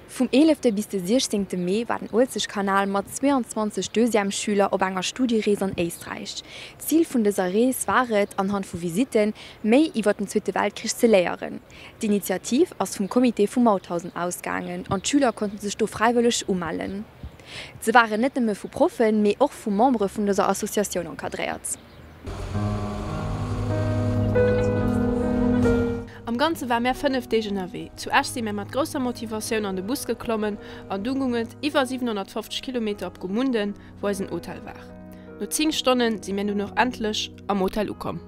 Vum 11 bis de 16 Mee war den Uelzechtkanal mat 22 Deuxièmesschüler op enger Studierees an Éisträich. D'Zil vun dëser Rees war et, anhand vu Visitten méi iwwer den Zweete Weltkrich ze léieren. D'Initiativ ass vum Comité vu Mauthausen ausgaangen an d'Schüler konnten sech do fräiwëlleg umellen. Se waren net nëmme vu Proffen, mee och vu Membere vun dëser Associatioun encadréiert. Am Ganze ware mär 5 Deeg ënnerwee. Zu Esch si mär mat grousser Motivatioun an de Bus geklommen an du gung et iwwer 750 Kilometer op Gmunden, wou eisen Hotel war. No 10 Stonnen si mär dunn och endlech am Hotel ukomm.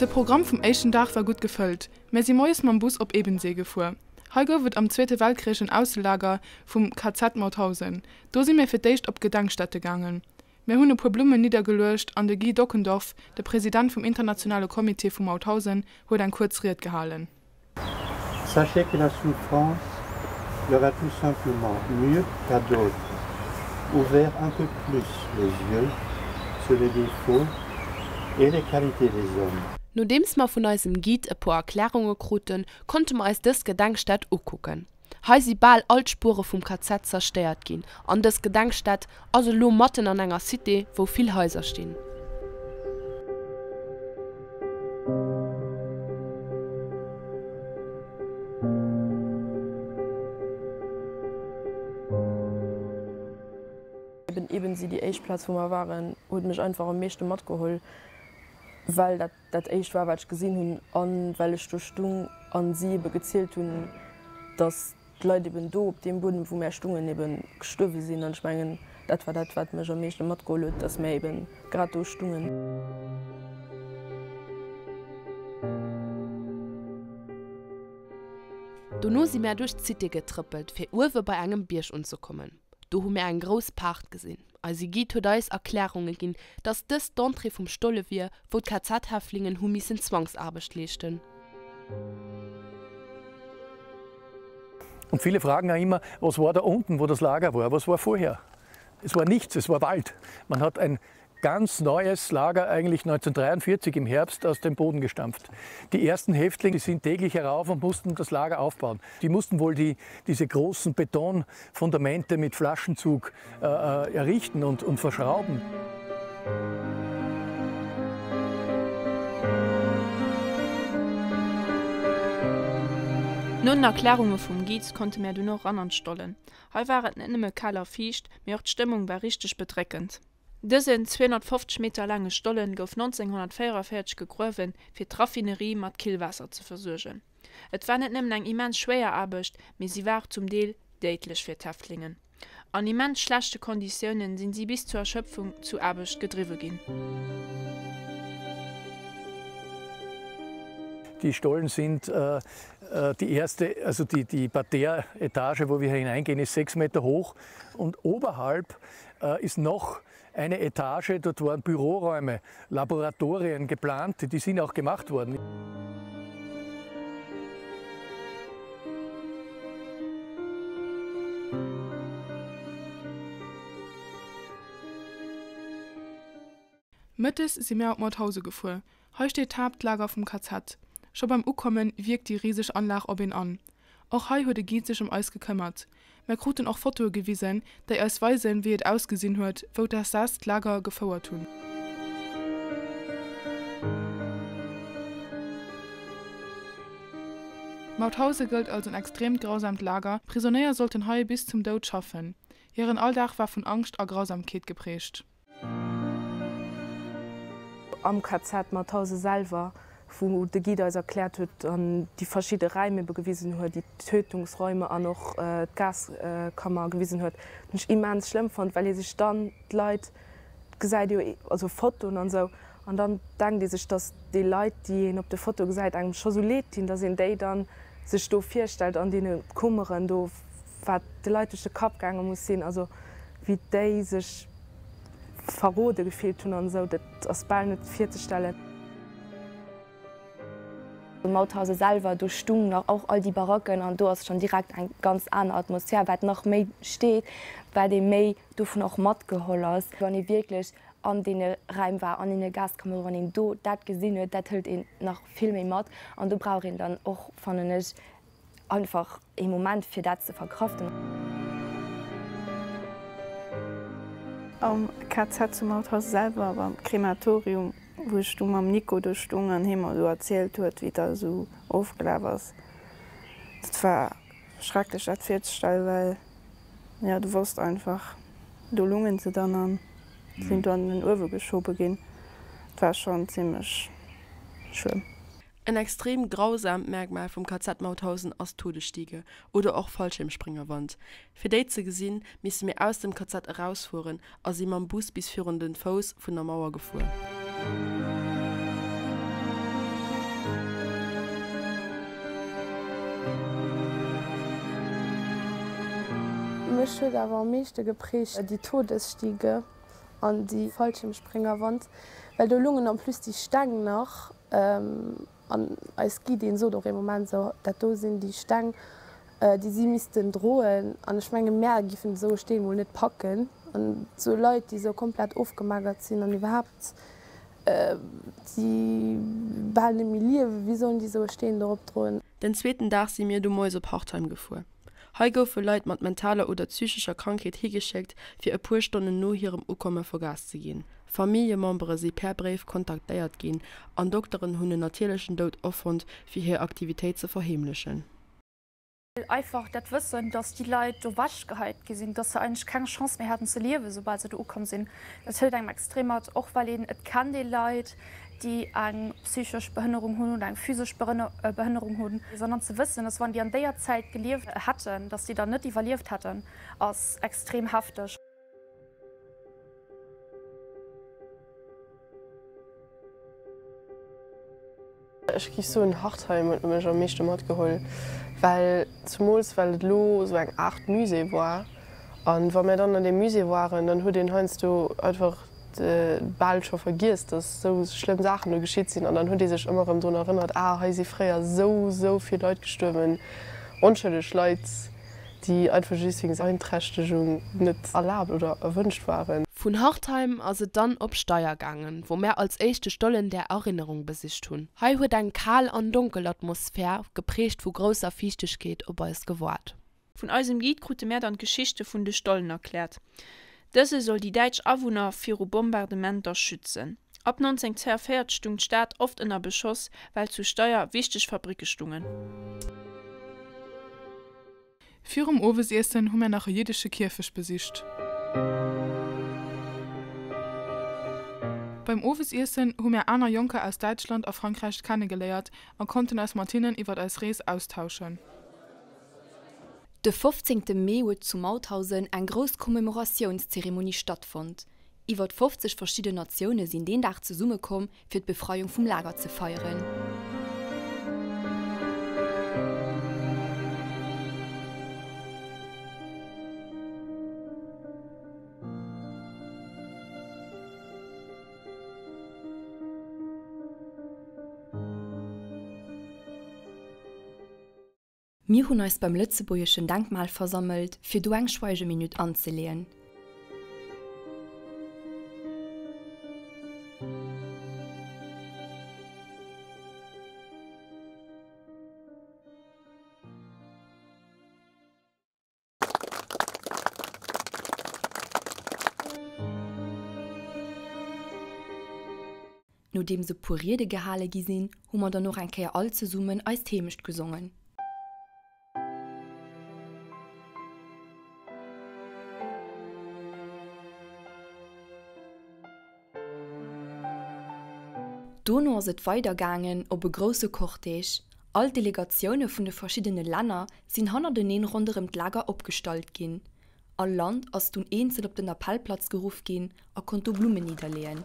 De Programm vum éischten Dag war gutt gefëllt. Mir si moies mam Bus op Ebensee gefuer. Hei gouf et am Zweete Weltkrich en Ausselager vum KZ Mauthausen. Do si mir fir d'éischt op d'Gedenkstätte gaangen. Mir hunn e puer Blummen niddergeluecht an de Guy Dockendorf, de President vum internationale Comité vu Mauthausen, huet eng kuerz Ried gehalen. Sachez que la souffrance leur a tout simplement mieux qu'à d'autres ouvert un peu plus les yeux sur les défauts et les qualités des hommes. Nodeems mer vun eisem Guide e puer Erklärunge kruten, konnte mer eis dës Gedenkstätt ukucken. Hei si bal all d'Spuere vum KZ zerstéiert ginn an dës Gedenkstätt ass elo matten an enger Cité, wou vill Haiser stinn. Eben Ebensee, déi éischt Plaz wou mer waren, huet mech einfach am meeschte matgeholl, well dat dat éischt war wat ech gesinn hunn an well ech do stung an si ebe gezielt hunn, dass d'Leit eben do op deem Buedem wou mär stungen eben gestuerwe sinn. An ech mengen dat war dat wat mech am meeschte matgeholl huet, dass mär eben grad do stungen. Dono si mär duerch d'Cité getrëppelt fir uewe bei engem Bierg unzekommen. Do hu mär eng grouss Paart gesinn. Eise Guide huet eis Erklärunge ginn, dass dëst d'Entrée vum Stolle wier, wou d'KZ-Häftlingen hu missen Zwangsaarbecht leeschten. Und viele fragen auch immer, was war da unten, wo das Lager war, was war vorher? Es war nichts, es war Wald. Man hat ein ganz neues Lager eigentlich 1943 im Herbst aus dem Boden gestampft. Die ersten Häftlinge die sind täglich herauf und mussten das Lager aufbauen. Die mussten wohl die, diese großen Betonfundamente mit Flaschenzug äh, äh errichten und, und verschrauben. No den Erklärunge vum Guide konnte mär dunn och ran an d'Stollen. Hei war et net nëmme kal a fiicht, mee och d'Stëmmung war richteg bedréckend. Dësen 250 Meter laange Stollen gouf 1944 gegruewen, fir d'Raffinerie mat Killwaasser ze versuergen. Et war net nëmmen eng immens schwéier Aarbecht, mee si war och zum Deel déidlech fir d'Häftlingen. An immens schlechte Konditiounen sinn si bis zur Erschöpfung zu Aarbecht gedriwwe ginn. Die Stollen sind die erste, also die, die Parterre-Etage, wo wir hineingehen, ist 6 Meter hoch und oberhalb ist noch eine Etage, dort waren Büroräume, Laboratorien geplant, die sind auch gemacht worden. Mëttes si mär op Mauthause gefuer. Hei steet d'Haaptlager vum KZ. Scho beim Ukommen wierkt déi riseg Anlag op een an. Och hei huet e Guide sech ëm eis gekëmmert. Mär kruten och Fotoe gewisen, déi eis weisen, wéi et ausgesinn huet, wou d'SS d'Lager gefouert hunn. Mauthause gëllt als en extreemt grausamt Lager, Prisonéier sollten hei bis zum Doud schaffen. Hiren Alldag war vun Angscht a Grausamkeet geprägt. Am KZ Mauthausen selwer, wou de Guide eis erkläert huet an déi verschidde Räim ebe gewisen huet, déi Tötungsräume an och d'Gaskammer gewisen huet, hunn ech immens schlëmm fonnt, well ee sech dann d'Leit gesäit jo, also Fotoen an esou, an dann denkt ee sech, datt déi Leit, déi een op de Fotoe gesäit, engem scho sou leed dinn, datt een déi dann sech do virstellt an deene Kummeren do, wat de Leit duerch de Kapp gaange muss sinn, also wéi déi sech verrode gefillt hunn an esou, dat ass bal net virzestellen. Mauthausen selwer, do stung nach och all déi Baracken an do ass schonn direkt eng ganz aner Atmosphär, wat nach méi steet, wat ee méi dovun och matgeholl ass, wann ee wierklech. an deene Räim war, an deene Gaskammere, wann een do dat gesinn huet, dat hëlt een nach vill méi mat an do brauch een dann och, fannen ech, einfach ee Moment fir dat ze verkraften. Am KZ zu Mauthausen selwer, beim Krematorium, wou ech du mam Nico do stung an hie mer esou erzielt huet, wéi dat esou ofgelaf ass, dat war schrecklech dat virzestellen, well jo, du wosst einfach, do lungen se dann an sinn do an den Uewe geschobe ginn. Dat war schonn zimmlech schlëmm. En extrem grausaamt Merkmal vum KZ Mauthausen ass d'Todesstiege oder och Fallschirmspringerwand. Fir déi ze gesinn, misse mir aus dem KZ erausfueren a si mam Bus bis virun den Fouss vun der Mauer gefuer. Mech huet awer am meeschte geprägt déi Todesstiege an déi Fallschirmspringerwand, well do lungen en plus déi Steng nach. An eis Guideen sot och ee Moment esou, dat do sinn déi Steng, déi si missten droen. An ech menge mär giffen esou e Steen mol net packen. An esou Leit, déi esou komplett ofgemagert sinn an iwwerhaapt déi bal net méi liewen, wéi sollen déi esou e Steen do eropdroen? Den zweeten Dag si mir du moies op Hartheim gefuer. Hei goufe Leit mat mentaler oder psychescher Krankheet higeschéckt, fir e puer Stonnen no hirem Ukomme vergaast ze ginn. Familljemembere si per Bréif kontaktéiert ginn an Dokteren hunn en natierlechen Doud erfonnt, fir hir Aktivitéit ze verheemlechen. Einfach dat Wëssen, dass déi Leit do wechgeheit gi sinn, dass se eigentlech keng Chance méi haten ze liewen, soubal se do ukomm sinn, dat hëlt engem extrem mat. Och well een, et kennt ee Leit, déi eng psychesch Behënnerung hunn oder eng physesch Behënnerung hunn, sondern ze wëssen, dass wann déi an déier Zäit gelieft hätten, dass déi dann net iwwerlieft hätten, ass extrem hefteg. Ech géif soen, Hartheim huet mech am meeschte matgeholl, well zumools well et elo esou eng Aart Musée war. An wa mär dann an deem Musée waren, dann huet een heiansdo einfach bal scho vergiess, dass esou schlëmm Saachen do geschitt sinn. An dann huet ee sech ëmmer erëm drun erënnert, ah hei si fréier esou, esou vill Leit gestuerwen, onschëlleg Leit. déi einfach just wéinst Beeinträchtegung net erlaabt oder erwënscht waren. Vun Hartheim ass et dann op Steyr gaangen, wou mär als éischt de Stollen der Erinnerung besicht hunn. Hei huet eng kal an donkel Atmosphär, geprägt vu grousser Fiichtegkeet, op eis gewaart. Vun eisem Guide krute mär dann d'Geschichte vun de Stollen erkläert. Dëse soll déi däitsch Awunner viru Bombardementer schützen. Ab 1942 stung d'Stad oft ënner Beschoss, well zu Steyr wichteg Fabricke stungen. Virum Owesiessen hu mär nach e jiddesche Kierfecht besicht. Beim Owesiessen hu mär aner Jonker aus Däitschland a Frankräich kennegeléiert a konnten eis mat hinnen iwwert eis Rees austauschen. De 15 Mee huet zu Mauthausen eng grouss Commémoratiounszeremonie stattfonnt. Iwwert 50 verschidden Natioune sinn deen Dag zesummekomm, fir d'Befreiung vum Lager ze feieren. Mir hunn eis beim lëtzebuergeschen Denkmal versammelt, fir do eng Schweigeminute anzeleeën. Nodeems e puer Riede gehale gi sinn, hu mer dann och eng Kéier all zesummen eist Heemecht gesongen. Dono ass et weider gaangen op e grousse Cortège. All d'Delegatioune vun de verschiddene Länner sinn hannerteneen ronderëm d'Lager opgestallt ginn. All Land ass dunn eenzel op den Appellplatz geruff ginn a konnt do Blummen nidderleeën.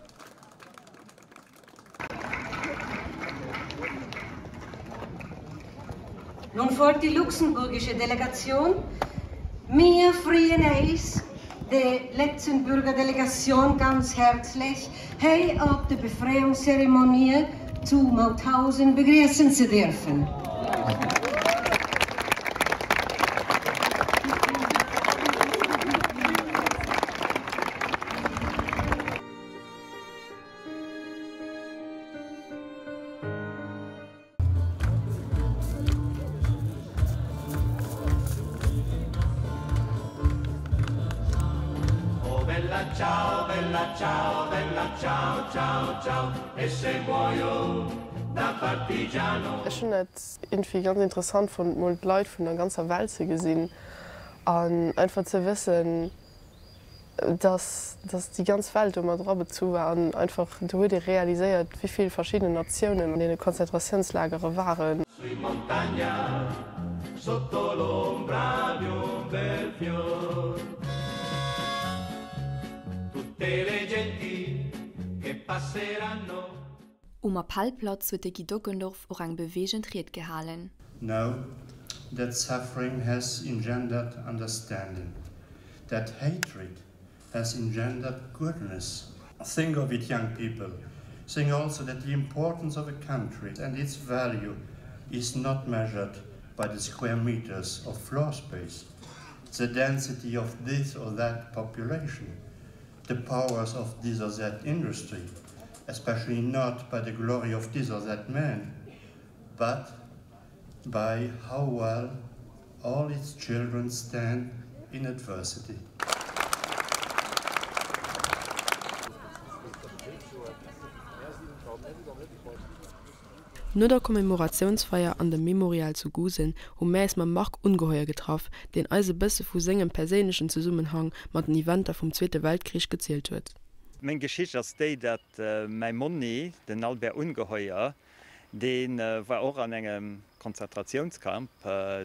Nun folgt die luxemburgische Delegation. Mir freeën eis, de Lëtzebuerger Delegatioun ganz häerzlech hei op de Befreiungszeremonie zu Mauthausen begrüßen ze dierfen. ciao, bella ciao, bella ciao, ciao, ciao e se muoio da partigiano. Ech hunn dat iergendwéi ganz interessant fonnt, mol d'Leit vun der ganzer Welt ze gesinn an einfach ze wëssen, dass dass déi ganz Welt do mat erabezu war an einfach do huet ee realiséiert, wéi vill verschidden Natiounen an deene Konzentratiounslagere waren. Um Appellplatz huet de Guy Dockendorf och eng beweegend Ried gehalen. Know that suffering has engendered understanding, that hatred has engendered goodness. Think of it, young people, think also that the importance of a country and its value is not measured by the square meters of floor space, the density of this or that population, the powers of this or that industry, especially not by the glory of this or that man, but by how well all its children stand in adversity. No der Commemoratiounsfeier an dem Memorial zu Gusen hu mär eis mam Marc Ungeheuer getraff, deen eis e bësse vu sengem perséinlechen Zesummenhang mat den Eventer vum Zweete Weltkrich gezielt huet. Meng Geschicht ass déi, datt mäi Monni, den Albert Ungeheuer, dee war och an engem Konzentratiounscamp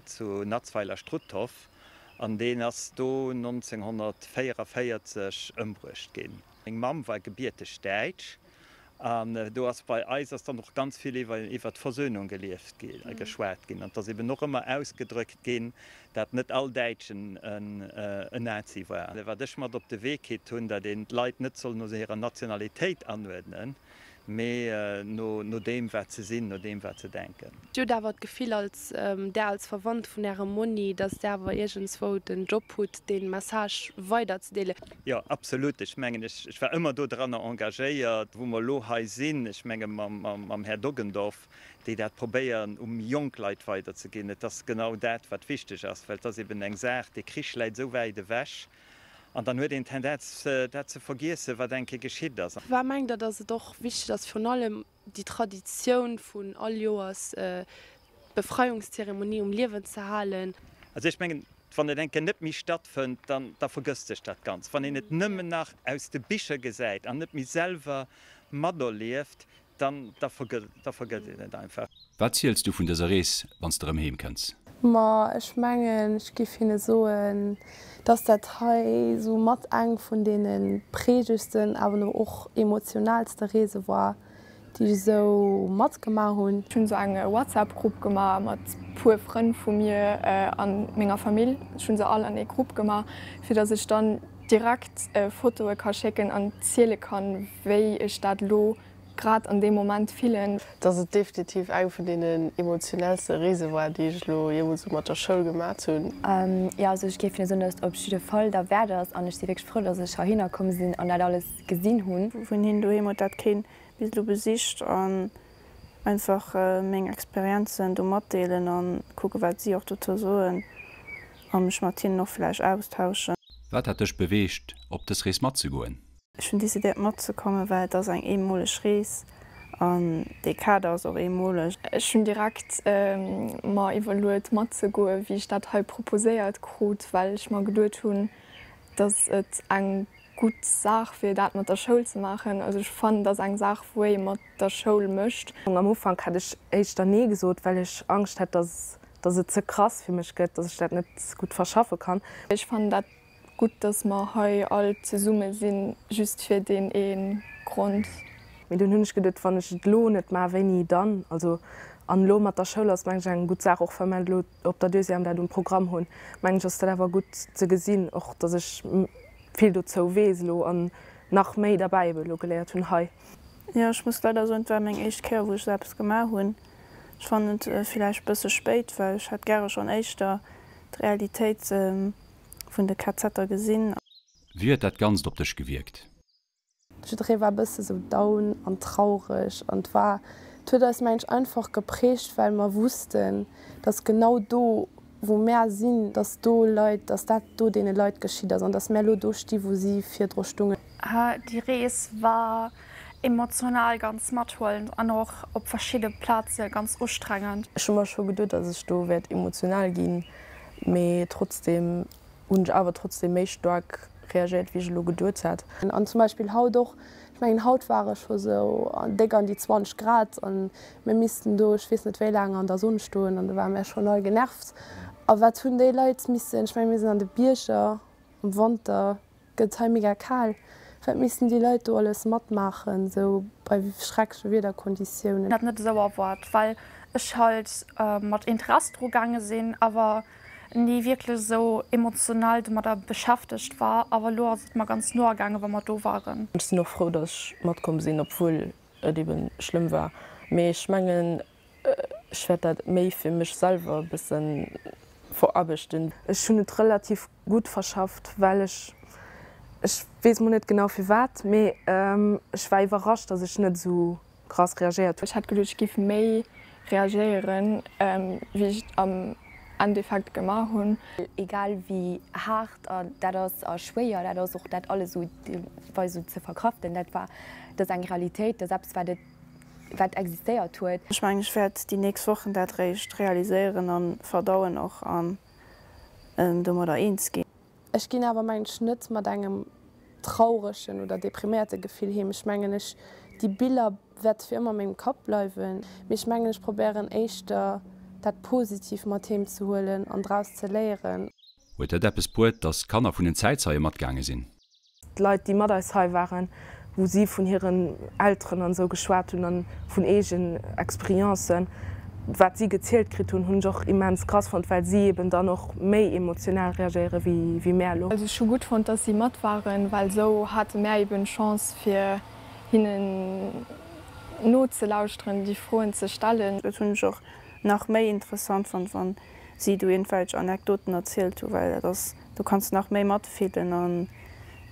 zu Natzweiler-Struthof an deen ass do 1944 ëmbruecht ginn. Meng Mamm war gebierteg Däitsch an do ass bei eis ass dann och ganz vill iwwer iwwer d'Versöhnung gelieft gi geschwat ginn an et ass eben och ëmmer ausgedrückt ginn, dat net all Däitschen en en Nazi war. Wat ech mat op de Wee kritt hunn, dat een d'Leit net soll no hirer Nationalitéit anuerdnen, mee no no deem wat se sinn, no deem wat se denken. Dir hutt awer d'Gefill als där als Verwandt vun Ärem Monni, datt Der awer iergendswou den Job hutt, dee Message weiderzedeelen? Jo, absolut. Ech mengen, ech ech war ëmmer dodranner engagéiert, wou mer elo hei sinn, ech menge mam mam Här Doggendorf, déi dat probéieren um jonk Leit weiderzeginn. Et ass genau dat, wat wichteg ass, well et ass eben eng Saach, dee Krich läit esou wäit ewech an dann huet een d'Tendenz, dat ze vergiessen, wat eng Kéier geschitt ass. Firwat mengt Der, datt et och wichteg ass, virun allem déi Traditioun vun all Joers d'Befreiungszeremonie um Liewen ze halen? Also ech mengen, wann et eng Kéier net méi stattfënnt, dann da vergësst sech dat Ganzt. Wann een et nëmmen nach aus de Bicher gesäit an net méi selwer materlieft, dann da vergësst een et einfach. Wat ziels du vun dëser Rees, wann s de erëm heem kënns? Ma ech mengen, ech géif hinne soen, dass dat hei sou mat eng vun deene prägegsten, awer och emotionaalste Reese war, déi ech esou matgemaach hunn. Ech hunn esou eng WhatsApp-Grupp gemaach mat puer Frënn vu mir a menger Famill. Ech hunn se all an ee Grupp gemaach, fir dass ech dann direkt Fotoe ka schécken an ziele kann, wéi ech dat elo grad an deem Moment fillen. Dass et definitiv eng vun deenen emotionellste Reese war, déi ech elo jeemools esou mat der Schoul gemat hunn. Jo, also ech géif jo soen, dass et op jidde Fall derwäert ass an ech si wierklech frou, dass ech heihinner komm sinn an dat alles gesinn hunn. Vun hinnen doheem huet dat keen bis elo besicht an einfach meng Experienzen do matdeelen an kucken, wat si och dozou soen a mech mat hinnen och vläicht austauschen. Wat hat dech beweegt, op dës Rees matzegoen? Ech hunn decidéiert matzekommen, well et ass eng eemoleg Rees an dee Kader ass och eemoleg. Ech hunn direkt mer iwwerluet matzegoen, wéi ech dat hei proposéiert krut, well ech mer geduet hunn, dass et eng gutt Saach wier, dat mat der Schoul ze maachen. Also ech fannen, et ass eng Saach, wou ee mat der Schoul mécht. Am Ufank hat ech éischter nee gesot, well ech Angscht hat, dass dass et ze krass fir mech gëtt, dass ech dat net gutt verschaffe kann. Ech fannen dat Gutt, dass mer hei all zesumme sinn, just fir deen ee Grond. Mee dunn hunn ech geduet, wann ech et elo net maachen, wéini dann? Also, an elo mat der Schoul ass, mengen ech, eng gutt Saach, och well mer elo op der Deuxième dat um Programm hunn, mengen ech, ass dat awer gutt ze gesinn, och dass ech vill dozou weess elo an nach méi derbäi ebe elo geléiert hunn hei. Jo, ech muss leider soen, et war meng éischt Kéier, wou ech esou eppes gemaach hunn. Ech fannen et villäicht bësse spéit, well ech hätt gäre schonn éischter d'Realitéit vun de KZer gesinn. Wéi huet dat Ganzt op dech gewierkt? Jidderee war e bësse sou down an traureg an et war, et huet eis mengen ech einfach geprägt, well mer wussten, dass genau do. wou mär sinn, dass do Leit, dass dat do deene Leit geschitt ass an dass mär elo do sti wou si virdru stungen. Déi Rees war emotional ganz mathuelend an och op verschidde Plaze ganz ustrengend. Ech hu mer scho geduet, dass ech do wäert emotional ginn, mee trotzdem hunn ech awer trotzdem méi staark reagéiert wéi ech elo geduet hätt. An zum Beispill haut och, ech mengen haut ware scho sou déck an déi 20 Grad an mir missten do ech weess net wéi laang an der Sonn stoen an do ware mär schonn all genervt. A wat hunn déi Leit missen, ech menge mir sinn an de Bierger am Wanter, gëtt hei mega kal, wat missten déi Leit do alles matmaachen, sou bei schreckleche Wiederkonditiounen. Dat net esou erwaart, well ech halt mat Interesse dru gaange sinn, awer ni wierklech esou emotional domadder beschäftegt war. Awer elo ass et mer ganz no agaange wa mer do waren. Ech sinn och frou, datt ech matkomm sinn, obwuel et eben schlëmm war. Mee ech mengen, ech wäert dat méi fir mech selwer e bësse veraarbechten. Ech hunn et relativ gutt verschafft, well ech, ech weess mol net genau firwat, mee ech war iwwerrascht, datt ech net esou krass reagéiert hunn. Ech hat geduecht, ech giff méi reagéieren, wéi ech et am Endeffekt gemaach hunn. Egal wéi haart dat ass a schwéier dat ass, och dat alles esou deelweis esou ze verkraften, dat war, dat ass eng Realitéit, dat ass eppes, wat et, wat existéiert huet. Ech mengen, ech wäert déi nächst Wochen dat réischt realiséieren a verdauen och an domadder eens ginn. Ech ginn awer mengen ech net mat engem trauregen oder depriméierte Gefill heem. Ech mengen ech, déi Biller wäerte fir ëmmer a mengem Kapp bleiwen, mee ech mengen ech probéieren éischter dat positiv mat heem ze huelen an draus ze léieren. Huet dat eppes bruet, dass Kanner vun den Zäitzeie matgaange sinn? D'Leit, déi mat eis hei waren, wou si vun hiren Elteren an esou geschwat hunn an vun eegen Experiencen, wat si gezielt kritt hunn, hunn ech och immens krass fonnt, well si eben dann och méi emotional reagéiere wéi mär elo. Also ech hu gutt fonnt, dass si mat waren, well esou hate mär eben d'Chance fir hinnen nozelauschteren, déi Froen ze stellen. Dat hunn ech och nach méi interessant fonnt, wann si do iergendwelch Anekdoten erzielt hu, well dat ass, do kanns de nach méi matfillen an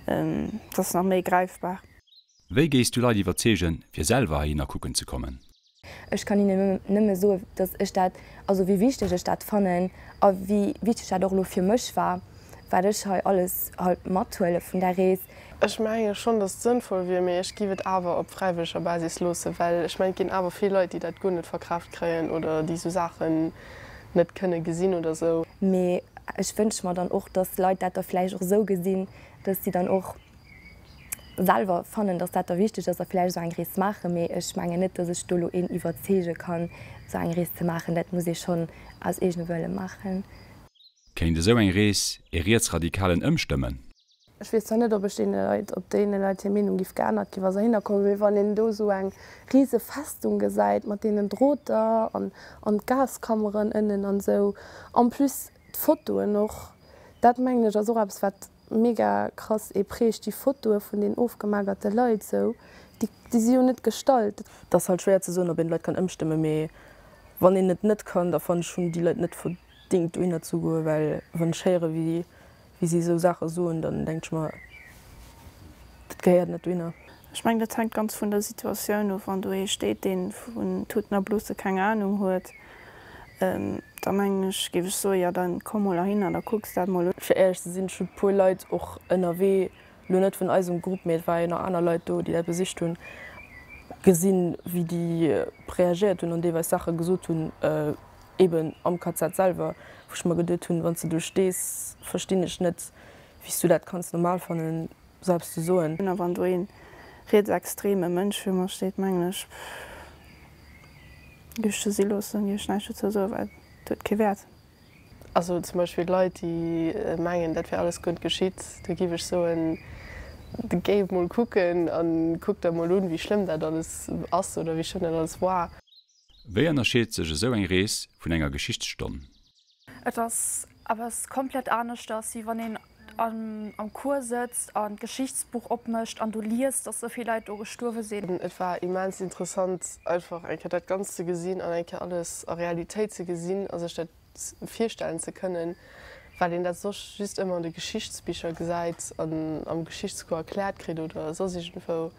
et ass nach méi gräifbar. Wéi géifs du Leit iwwerzeegen, fir selwer heihinner kucken ze kommen? Ech kann hinnen nëmme soen, dass ech dat, also wéi wichteg ech dat fannen a wéi wichteg dat och elo fir mech war, wat ech hei alles halt mathuele vun där Rees. Ech menge schonn, datt et sënnvoll wier, mee ech giff et awer op fräiwëlleger Basis loossen, well ech mengen, et ginn awer vill Leit, déi dat guer net verkraaft kréien oder déi esou Saachen net kënne gesinn oder sou. Mee ech wënsche mer dann och, dass Leit dat da vläicht och esou gesinn, dass si dann och selwer fannen, dass dat da wichteg ass a vläicht esou eng Rees maachen. Mee ech mengen net, dass ech do elo een iwwerzeege kann, esou eng Rees ze maachen. Dat muss ee schonn aus eegene Wëlle maachen. Kéint esou eng Rees ee Rietsradikalen ëmstëmmen? Ech weess zwar net, ob ech deene Leit, ob deene Leit hir Meenung giff geännert gi wa se heihinner kommen, mee wann een do esou eng rise Festung gesäit mat deenen Droter an an d'Gaskammeren ënnen an esou, en plus d'Fotoen och, dat mengen ech ass och eppes wat mega krass ee prägt, déi Fotoe vun den ofgemagerte Leit esou, déi déi si jo net gestallt. Et ass halt schwéier ze soen, ob een d'Leit kann ëmstëmmen, mee wann een et net kann, da fannen ech hunn déi Leit net verdingt dohinner ze goen, well wann ech héiere wéi Wéi si esou Saache soen, dann denkt ech mer, dat gehéiert net dohinner. Ech mengen, dat hänkt ganz vun der Situatioun of. Wann do ee steet, dee vun Tuten a Blose keng Anung huet, da mengen ech, géif ech soen, jo da komm mol heihinner, da kucks dat mol un. Fir éierlech ze sinn, ech hu puer Leit och ënnerwee, elo net vun eisem Grupp, mee et ware jo nach aner Leit do, déi dat besicht hunn, gesinn, wéi déi reagéiert hunn an deelweis Saache gesot hunn, eben am KZ selwer, wou ech mer geduet hunn, wann s de do stees, verstinn ech net, wéi s du dat kanns normal fannen, sou eppes ze soen. A wann do ee rietsextreme Mënsch vir mer steet, mengen ech, géif ech de si loossen, géif ech näischt dozou soen, well et huet kee Wäert. Also zum Beispill Leit, déi mengen, dat wär alles guer net geschitt, do géif ech soen, géif mol kucken a kuck der mol un, wéi schlëmm dat alles ass oder wéi schlëmm dat alles war. Wéi ënnerscheet sech esou eng Rees vun enger Geschichtsstonn? Et ass eppes komplett aneschters, wéi wann een am Cours sëtzt an d'Geschichtsbuch opmécht an do liest, dass esou vill Leit do gestuerwe sinn. Et war immens interessant einfach eng Kéier dat Ganzt ze gesinn an eng Kéier alles a Realitéit ze gesinn a sech dat virstellen ze kënnen, well een dat soss just ëmmer an de Geschichtsbicher gesäit an am Geschichtscours erkläert kritt oder soss iergendwou.